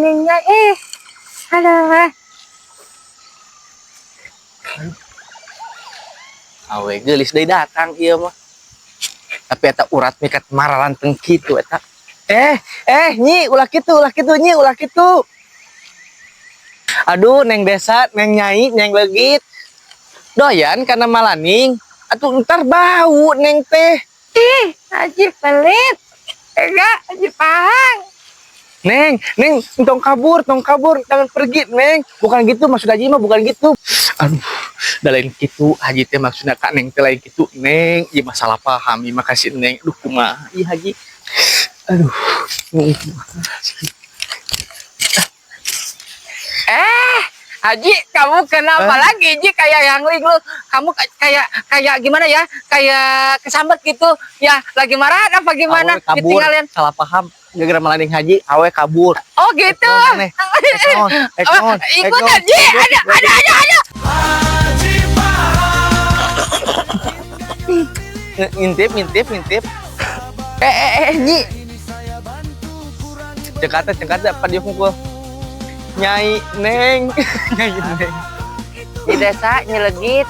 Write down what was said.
Neng eh. Alah. Awe geulis deui datang ieu mah. Tapi eta urat mikat maralanteng kitu eta. Eh, eh, Nyi, ulah kitu, Nyi, ulah kitu. Aduh, Neng Desa, Neng Nyai, Neng Legit. Doyan karena malaning. Atuh ntar bau Neng teh. Ih, Haji pelit. Enggak, Haji Pahang. Neng, Neng, tong kabur, jangan pergi, Neng. Bukan gitu, maksud Haji mah bukan gitu. Aduh, da lain gitu, Haji teh maksudnya kak Neng teh lain gitu, Neng. Ieu mah salah paham, ieu mah kasih Neng. Aduh, kumaha, ieu Haji. Aduh, kumaha. Eh, Haji, kamu kenapa Eh? lagi, Ji? Kayak yang lu. Kamu kayak kayak gimana ya? Kayak kesambet gitu. Ya, lagi marah apa gimana? Awe kabur, Ditinggalin. Salah paham. Gara-gara malaning Haji, awe kabur. Oh, gitu. Neng, ek naon, ek Oh, naon, ek ikutan, naon. Ji. Ada, ada, ada, ada. Ngintip, ngintip, ngintip. Eh, eh, eh, Nyi. Cekata, cekata, pada pukul. Nyai, Neng. Nyai, Neng. Di desa nyelegit.